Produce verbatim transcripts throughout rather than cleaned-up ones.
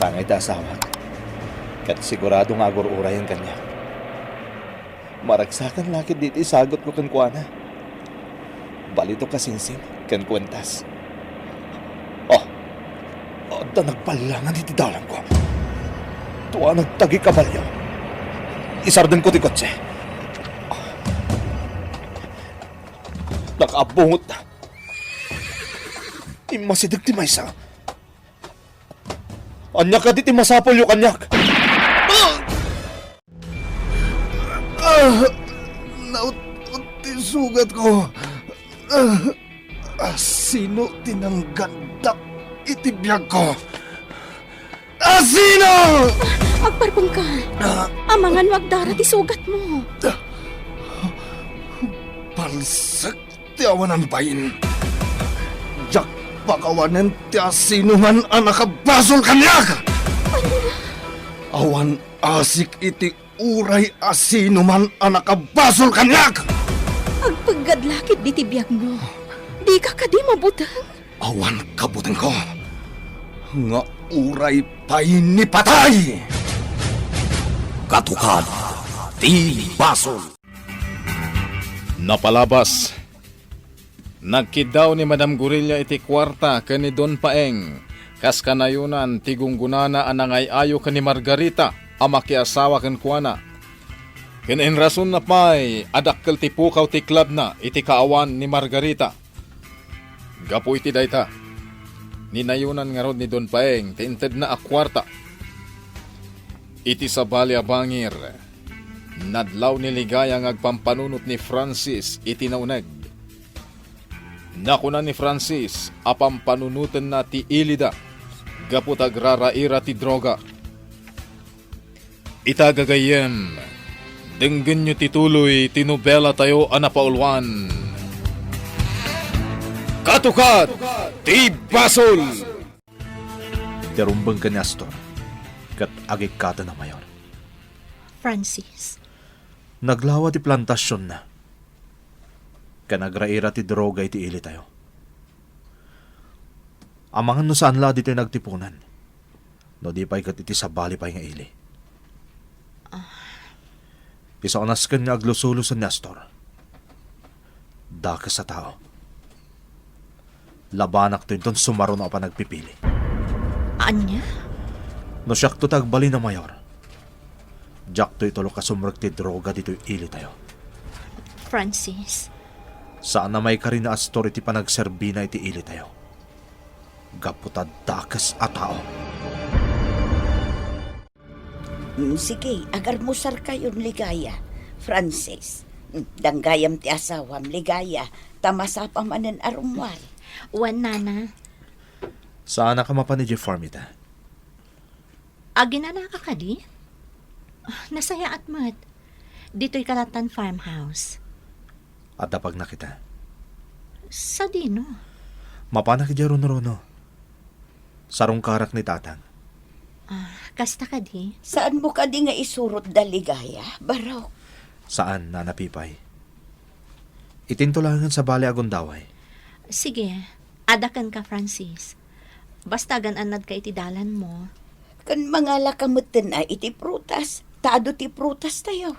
Angay ti asawak, ket sigurado nga agur-urayen kaniak. Maragsakan la ketdi ti isagutko kenkuana. Balito kasinsin ken kuentas. Oh, adda nagballangan iti dalanko. Dua nagtagi kabalio. Isardengko ti kotse. Nakaabungot na. Immasideg ti maysa. Ania kadi ti masapulyo kaniak? Ah! Naut-ot ti sugatko. Ah! Asino ti nanggandak iti biagko? Asino? Agparpengka. Ah! Amangan no agdara ti sugatmo. Balsek ti awanan bain. Diak pakawanen ti asinoman a nakabasol kaniak. Awan asik iti uray asinoman a nakabasol kaniak. Agpeggad la ketdi ti biagmo. Dika kadi mabuteng? Awan kabutengko nga uray pay ni patay. Katukad ti basol. Napalabas, nagkiddaw ni Madam Gorilla iti kuarta ken ni Don Paeng, kas kanayonan ti gunggonana a nangay-ayo ken ni Margarita a makiasawa kenkuana. Ken inrasonna pay a dakkel ti pukaw ti klabna iti kaawan ni Margarita. Gapu iti dayta, ninayonan ngarud ni Don Paeng ti intedna a kuarta. Iti sabali a bangir, nadlaw ni Ligaya nga agpampanunot ni Francis iti nauneg. Nakuna ni Francis a pampanunotenna ti ilida gapu ta agraraira ti droga. Ita gagayyem, denggenyo ti tuloy ti nobelatayo a napauluan, Katukad ti Basol! Ti rumbeng ken ni Astor ket agikkaten a mayor. Francis. Naglawa ti plantasionna ken agraira ti droga iti ilitayo. Amangan no saan la ditoy nagtipunan, no di pay ket iti sabali pay nga ili. Ah. Isu a nasken nga aglusulusen ni Astor. Dakes a tao. Labanakto inton sumaruno a panagpipili. Ania? No siakto ti agbalin a mayor, diakto itulok a sumrek ti droga ditoy ilitayo. Francis. Saan a maikari ni Astor iti panagserbina iti ilitayo. Gapu ta dakes a tao. Mm, sige, agarmusarkayon, Ligaya. Francis, mm, danggayam ti asawam, Ligaya, ta masapa manen a rummuar. Wen, Nana. Saanaka mapan idiay farm ita? Aginanaka kadi? Ah, nasayaat met. Ditoy kalatan farmhouse. Adda pagnak ita? Sadino? Mapanak idiay runruno. Sarungkarak ni Tatang. Ah, kasta kadi? Saanmo kadi nga isurotda, Ligaya, Barok? Saan, Nana Pipay. Itinto laengen sabali a gundaway. Sige, adda kenka, Francis. Basta agan-annadka iti dalanmo. Ken mangalaka metten a iti prutas, ta adu ti prutastayo.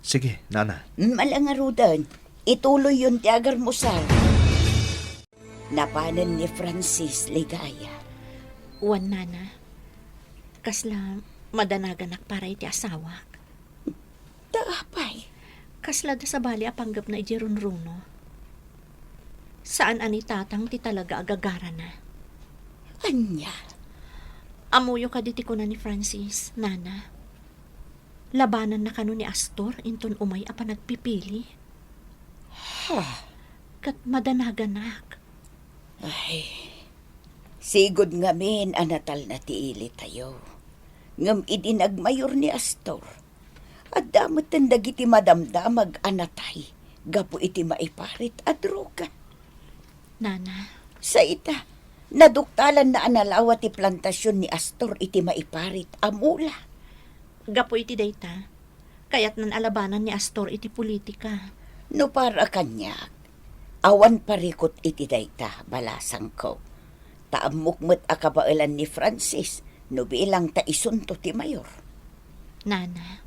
Sige, Nana. Mm, ala ngaruden, ituloyyon ti agarmusar. Napanen ni Francis, Ligaya. Wen, Nana. Kasla madanaganak para iti asawak. Ta apay? Kasla da sabali a panggepna idiay runruno. Saan a ni Tatang ti talaga a gagarana. Ania? Ammoyo kadi ti kuna ni Francis, Nana? Labananna kano ni Astor inton umay a panagpipili? Ha? Ket madanaganak. Ay, sigud ngamin a natalna ti ilitayo. Ngem idi nagmayor ni Astor, adda metten dagiti madamdamag a natay gapu iti maiparit a droga. Nana. Sa ita, naduktalanna a nalawa ti plantasion ni Astor iti maiparit a mula. Gapu iti dayta, kayatnan a labanan ni Astor iti politika. No para kaniak, awan parikut iti dayta, balasangko. Ta ammok met a kabaelan ni Francis No bilang ta isunto ti mayor. Nana.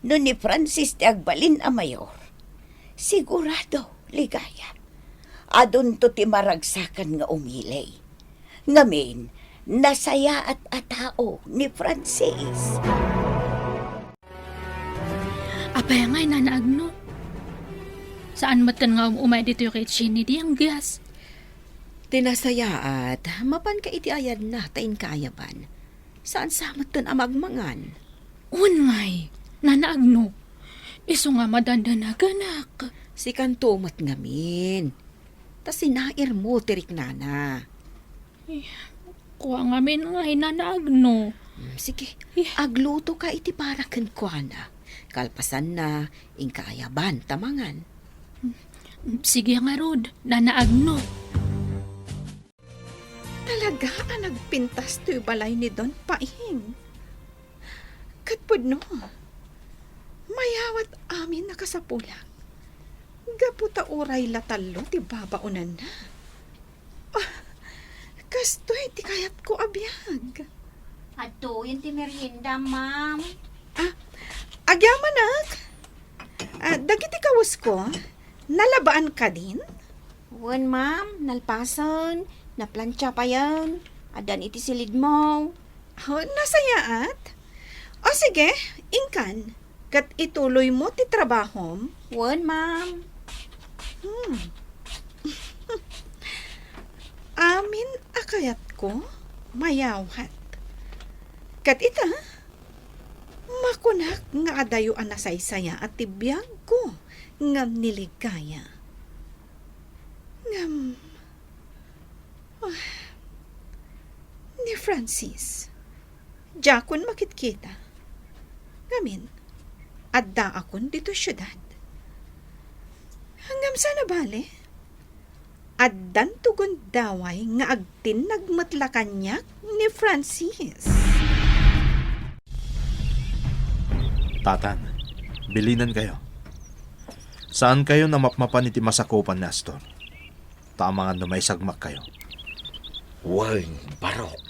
No ni Francis ti agbalin a mayor, sigurado, ligaya. Adunto ti maragsakan nga umili. Ngamin, nasayaat a tao ni Francis. Apay ngay, Nana Agno? Saan met ken nga um-umay ditoy ket sini ti anggas? Ti nasayaat, mapanka iti ayadna ta inka ayaban. Saan sa met ken a magmangan. Wen ngay, Nana Agno. Isu nga madandanaganak. Sikanto met ngamin. Ta sinairmo ti riknana. Eh, kua ngamin ngay, Nana Agno. Mm, sige, eh, aglutoka iti para kenkuana. Kalpasanna, inka ayaban ta mangan. Mm, sige ngarud, Nana Agno. Talaga a nagpintas toy balay ni Don Paing. Ket pudno, mayawat amin a kasapulan. Gapu ta uray la tallo ti babaonanna. Ah, kastoy ti kayatko a biag. Adtoyen ti merienda, ma'am. Ah, agyamanak. Ah, dagiti kawesko, nalabaan kadin? Wen, ma'am, nalpasen, naplantia payen, addan iti silidmo. Oh, nasayaat? O sige, inkan, ket ituloymo ti trabahom. Wen, ma'am. Hmm. Amin a kayatko, mayawat. Ket ita, makunak nga adayo a nasaysayaat ti biagko ngem ni Ligaya. Ngem, ah, ni Francis, diakon makitkita. Ngamin, addaakon ditoy siudad. Ngem saan a bale, addanto gundaway nga agtinnag met la kaniak ni Francis. Tatang, bilinenkayo. Saankayon a mapmapan iti masakupan ni Astor. Ta amangan no maisagmakkayo. Wen, barok.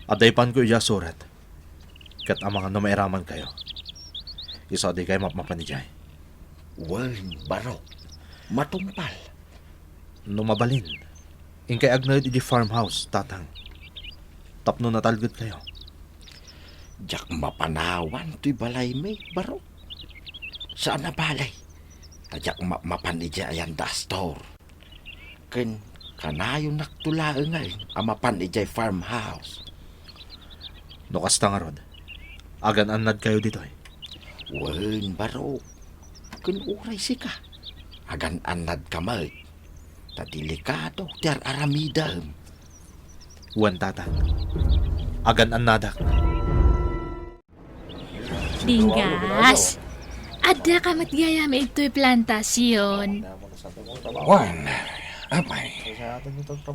Adda ipanko idiay asurat. Ket amangan no mairamankayo. Isu a dikay mapmapan idiay. Wen, barok. Matungpal. No mabalin, inkay agnaed idiay farmhouse, Tatang. Tapno natalgedkayo. Diak mapanawan toy balaymi, barok. Saan a bale, ta diak mapmapan idiay ayan da Astor. Ken kanayonnakto laengen a mapan idiay farmhouse. No kasta ngarud, agan-annadkayo ditoy. Wen, barok. Ken uray sika, agan-annadka met. Ta delikado ti ar-aramidem. Wen, Tatang. Agan-annadak. Dinggas, addaka met gayam idtoy plantasion. Wen, apay?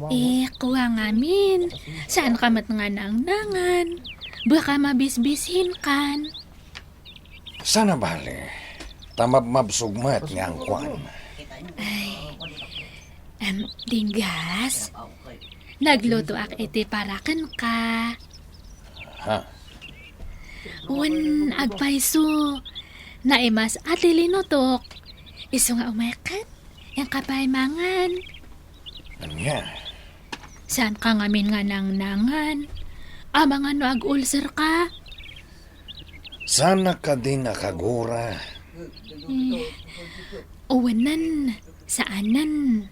Eh, kua ngamin, saanka met nga nangnangan. Baka mabisbisinkan. Saan a bale, ta mabmabsog met nga angkuan. Ay, em, Dinggas, naglutoak iti para kenka. Ha? Wen, agpayso, naimas a ti linutok. Isu nga umeket, inka pay mangan. Ania? Saanka ngamin nga nangnangan? Amangan no ag-ulcerka? Saanak kadin a kagura? Eh, wen, saanen.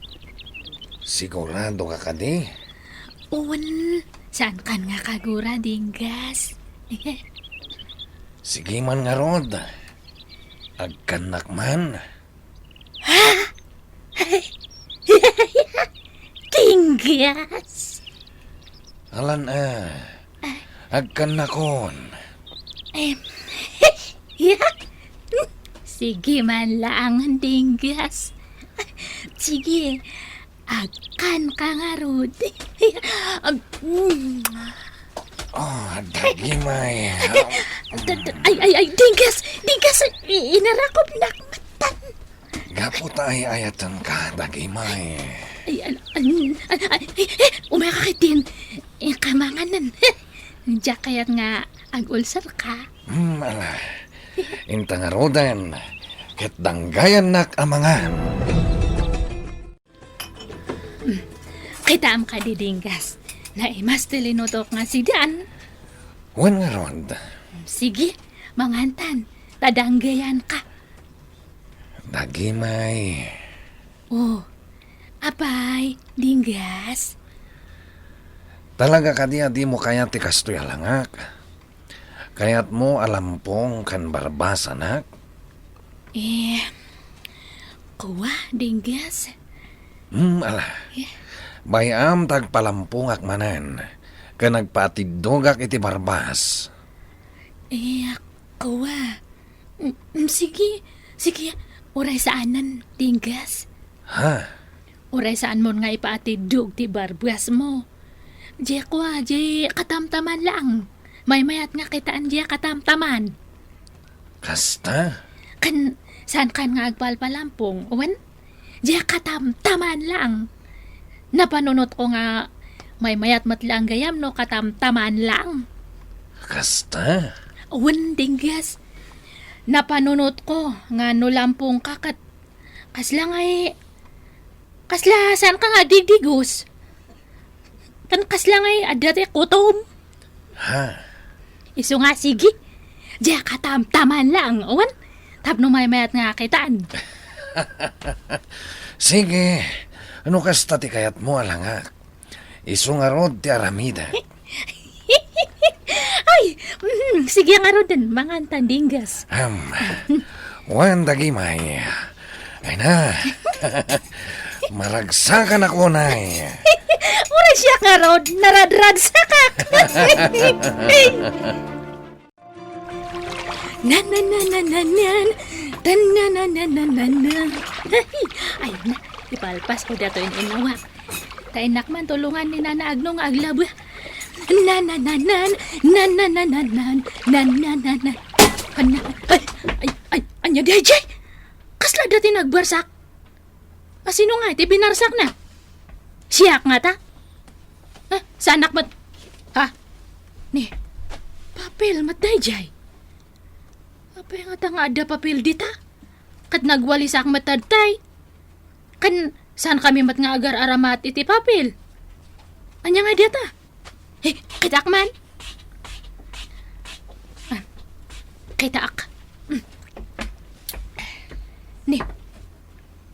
Siguradoka kadi? Wen, saankan nga kagura, Dinggas. Sige man ngarud. Agkannak man. Ha? Dinggas! Alan a, agkannakon. Em, sige man laang, Dinggas. Sige, agkanka ngarud. Am, mm. Oh, dagimay. Ay, ay, ay, Dinggas! Dinggas! I-, inarakopnak matan. Gapu ta ay-ayatenka, dagimay. Ay, al-, an-, an-, ay, eh, eh, umayka ketdin. Inka manganen. Diak kayat nga ag-ulcerka. Hmm, ala. Inta ngaruden, ket danggayannak amangan. Kitaem kadi, Dinggas. Naimas ti linutok nga sidan. Wen ngarud. Sige, mangantan. Ta danggayanka. Dagimay. Oh, apay, Dinggas? Talaga kadi a dimo kayat ti kastoy a langak? Kayatmo a lampong ken barbasanak? Eh, kua, Dinggas? Hmm, ala. Eh? Bay-am ta agpalampongak manen, ken agpaatiddogak iti barbas. Eh, kua. Mm, mm, sige, sige, uray saanen, Dinggas. Ha? Uray saanmon nga ipaatiddog ti barbasmo. Diay kua, diay katamtaman laeng. Maymayat nga kitaen diay katamtaman. Kasta? Ken, saankan nga agpalpalampong, wen? Diay katamtaman laeng. Napanunotko nga maymayat met laeng gayam no katamtaman laeng. Kasta? Wen, Dinggas. Napanunotko nga no lampongka ket kasla ngay, kasla saanka nga agdigdigos. Ken kasla ngay adda ti kutom. Ha? Isu nga, sige. Diay katamtaman laeng, wen? Tapno maymayat nga kitaen. Sige, no kasta ti kayatmo a langak, isu ngarud ti aramidek. Ay, mm, sige ngaruden, mangantan, Dinggas. Am, wen dagimay. Ay na. Maragsakanak unay. Uray siak ngarud, naradragsakak. Na, na, na, na, na, na. Tan, na, na, na, na, na, na. Ay na, ipalpasko daytoy nga innawa. Ta innak man tulongan ni Nana Agno nga aglaba. Na, na, na, na, na, na, na, na, na, na, na, na, na. Anya, ay, ay, ay, anya daydiay? Kasla adda ti nagbarsak? A, sino nga ti binarsakna? Siak ngata? Ha? Saanak met? Ha? Ni, papel met daydiay. Apay ngata nga adda papel dita? Ket nagwalisak met daydiay. Ken saankami met nga agar-aramat iti papel? Ania nga dayta? He, kitaak man. Ah, kitaak. Mm. Ni,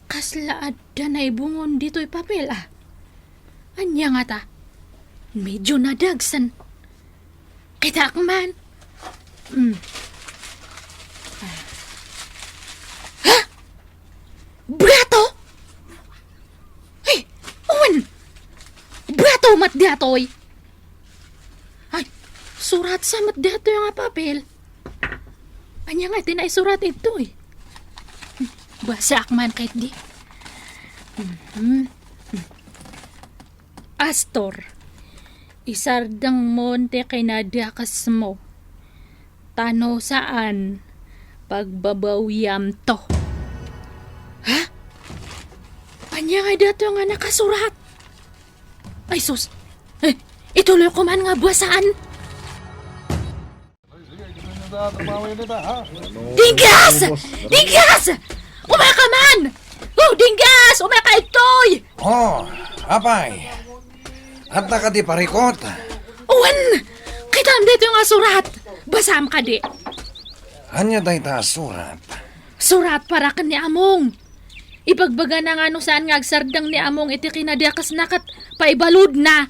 kasla adda naibungon ditoy papel, a? Ania ngata? Medyo nadagsen. Kitaak man. Mm. Ah. Ha? Brato? Ay, wen! Brato met daytoy. Ay, surat sa met daytoy nga papel. Ania nga ti naisurat ditoy? Basaak man ketdi. Mhm. Astor, isardengmon ti kinadakesmo. Ta no saan, pagbabawiamto. Ha? Ania nga daytoy nga nakasurat? Ay sus! Eh, ituloyko man nga basaan. Dinggas! Dinggas! Umaka man! Oh, Dinggas! Umaka ditoy! Oh, apay. Adda kadi parikot? Wen! Kitaem daytoy nga surat. Basaem kadi. Ania dayta a surat? Surat para ken ni Among. Ibagbagana nga no saan nga agsardeng ni Among iti kinadakesna ket paibaludna.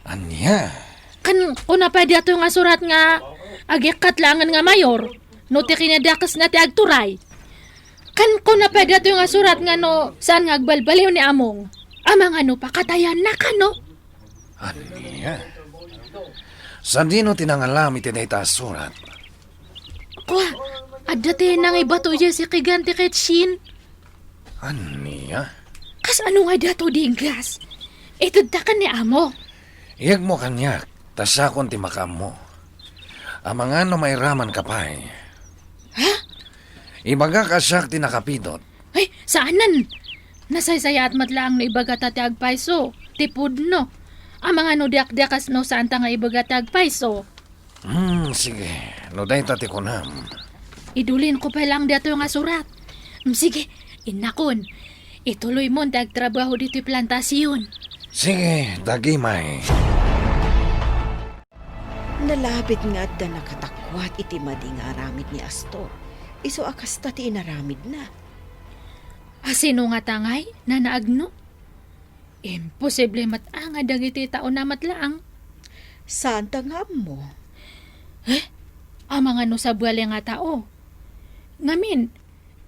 Ania? Ken kuna pay daytoy nga surat nga agikkat laengen nga mayor no ti kinadakesna ti agturay. Ken kuna pay daytoy nga surat nga no saan nga agbalbaliw ni Among, amangan no pakatayanna kano? Ania? Sadino ti nangalam iti dayta a surat? Kua, adda ti nangibato idiay sikigan ti ketsin. Ania? Kasano nga daytoy, Dinggas? Itedta ken ni Amo. Iyegmo kaniak, ta siakon ti makaammo. Amangan no mairamanka pay. Ha? Ibagak a siak ti nakapidot. Ay, saanen. Nasaysayaat met laeng no ibagata ti agpayso, ti pudno. Amangan no diak, diak kasno saanta nga ibaga ti agpayso. Hmm, sige. No dayta ti kunam. Idulinko pay laeng daytoy nga surat. Hmm, sige, innakon. Ituloymon ti agtrabaho ditoy plantasion. Sige, Dagimay. Nalabit nga adda nakatakuat iti madi nga aramid ni Astor. Isu a kasta ti inaramidna. A sino ngata ngay, Nana Agno? Imposible met a nga dagiti taona met laeng. Saanta nga ammo? Eh? Amangan no sabali nga tao. Ngamin,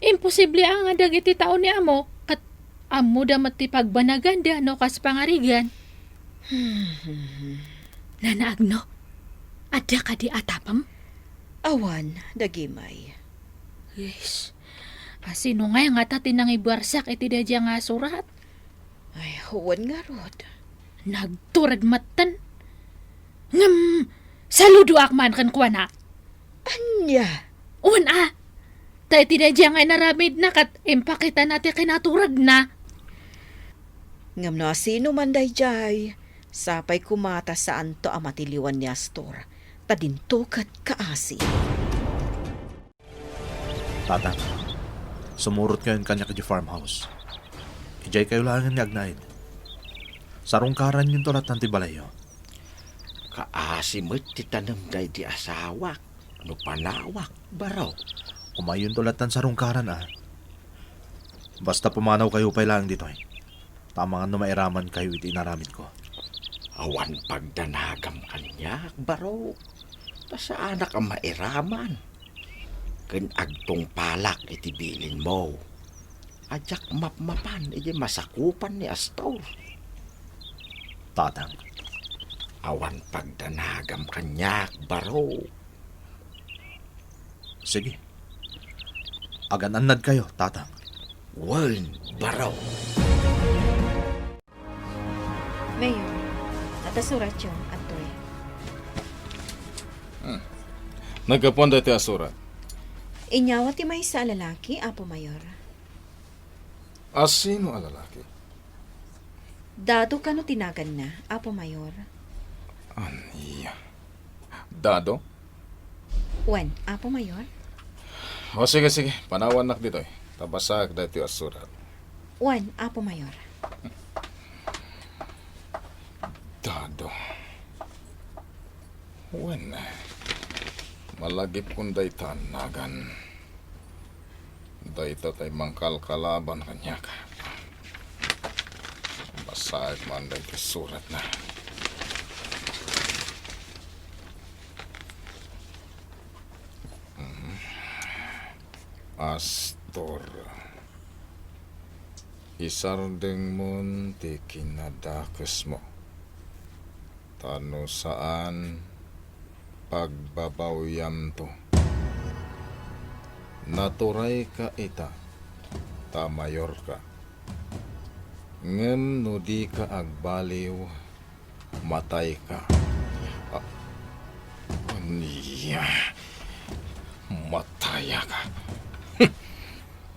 imposible a nga dagiti tao ni amo, ket ammoda met ti pagbanaganda no kas pangarigan. Nana Agno, adda kadi a tapem? Awan, Dagimay. Yes. A sino ngay ngata ti nangibarsak iti daydiay nga surat? Ay, wen ngarud. Nagtured metten. Ngem, saludoak man kenkuana. Ania? Wen a. Ta iti daydiay nga inaramidna ket impakitana ti kinaturedna. Ngem no asino man daydiay, sapay koma ta saanto a matiliwan ni Astor, ta dinto ket kaasi. Tatang, sumurotkayon kaniak idiay farmhouse. Idiaykayo laengen nga agnaed. Sarungkaranyonto lattan ti balayyo. Kaasi met ti tanem daydi asawak, no panawak, baro. Umayyonto lattan sarungkaran a. Basta pumanawkayo pay laeng ditoy. Ta amangan no mairamankayo iti inaramidko. Awan pagdanagam kaniak, baro. Ta saanak a mairaman. Ken agtungpalak iti bilinmo. A diak mapmapan iti masakupan ni Astor. Tatang. Awan pagdanagam kaniak, baro. Sige. Agan-annadkayo, Tatang. Wen, baro. Mayor, adda suratyo, adtoy. Hmm. Naggapuan daytoy a surat. Inyawat ti maysa a lalaki, Apo Mayor. A sino a lalaki? Dado kano ti naganna, Apo Mayor? Ania? Dado? Wen, Apo Mayor. O, sige, sige. Panawannak ditoy. Ta basaek daytoy a surat. Wen, Apo Mayor. Dado. Wen, malagipkon dayta a nagan. Dayta tay mangkalkalaban kaniak. Basaek man daytoy suratna. Mhm. Astor. Isardengmon ti kinadakesmo. Ta no saan, pagbabawiamto. Naturayka ita, ta mayorka. Ngem no dika agbaliw, matayka. A-, ania? Matayaka.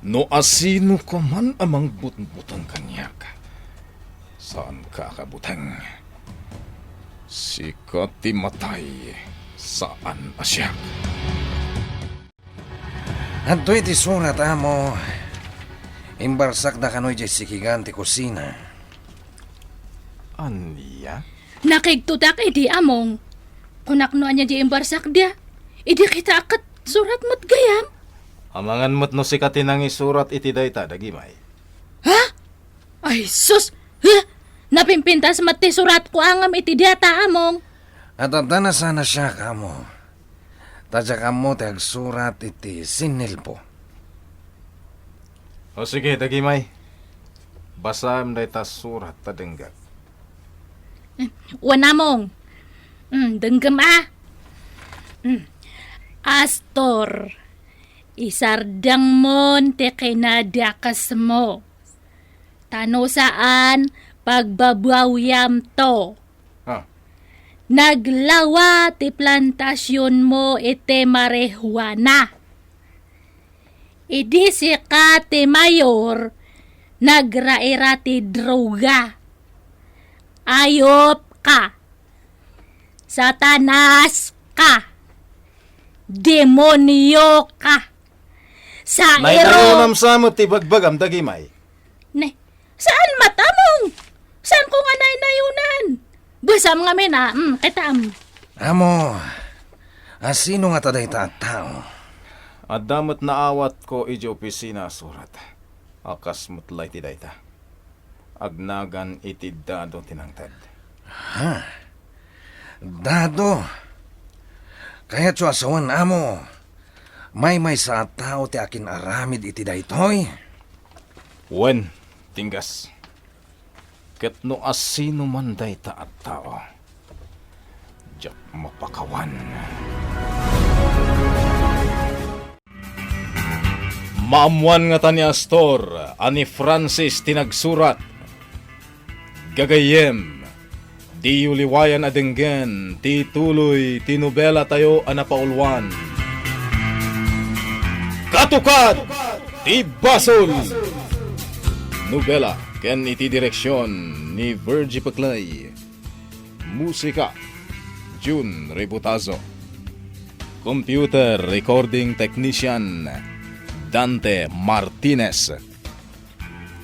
No asino ka man a mangbutbuteng kaniak, saanka a kabuteng. Sika ti matay, saan a siak. Adtoy ti surat, amo. Imbarsakda kano idiay sikigan ti kusina. Ania? Nakigtotak idi, Among. Kunak no ania di imbarsakda. Idi kita ket surat met gayam. Amangan met no sika ti nangisurat iti dayta, Dagimay. Ha? Ay, sus! Huh? Napimpintas met ti suratko a ngem iti dayta, Among. At adda na sana siak, Amo. Ta diak ammo ti agsurat iti sinnilpo. O sige, Dagimay. Basaem dayta surat ta denggak. Wen, Among. Mm, denggem a. Mm. Astor, isardengmon ti kinadakesmo. Ta no saan, pagbabawiamto. Ah. Naglawa ti plantasionmo iti marijuana. Idi sika ti mayor, nagraira ti droga. Ayop ka. Satanas ka. Demonioka! Sa Naynayonam sa met ti bagbagam, Dagimay. Ne, saan matamong? Saanko nga naynayonan? Basam ngamin a, mm, kitam. Amo, a sino ngata dayta a tao? Adda met naawatko idiay opisina a surat. A kas met la iti dayta. Agnagan iti Dado ti nangted. Ha? Dado? Kayatyo a sawen, amo, maymaysa a tao ti akin-aramid iti daytoy? Wen, Tinggas. Ket no asino man dayta a tao, diak mapakawan. Maammuan ngata ni Astor a ni Francis ti nagsurat. Gagayyem, diyo liwayan a denggen ti tuloy ti nobelatayo a napauluan. Katukad ti Basol! Nobela ken iti direksion ni Virgie Peclay. Musika, Jun Ributazo. Computer Recording Technician, Dante Martinez.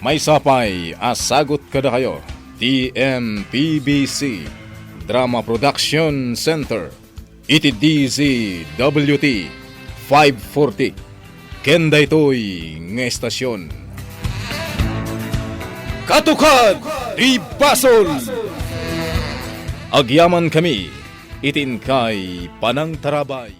Maysa pay a sagut kadakayo ti M P B C Drama Production Center iti D Z W T five forty ken daytoy nga estasion. Katukad ti Basol! Agyamankami iti inkay panangtarabay.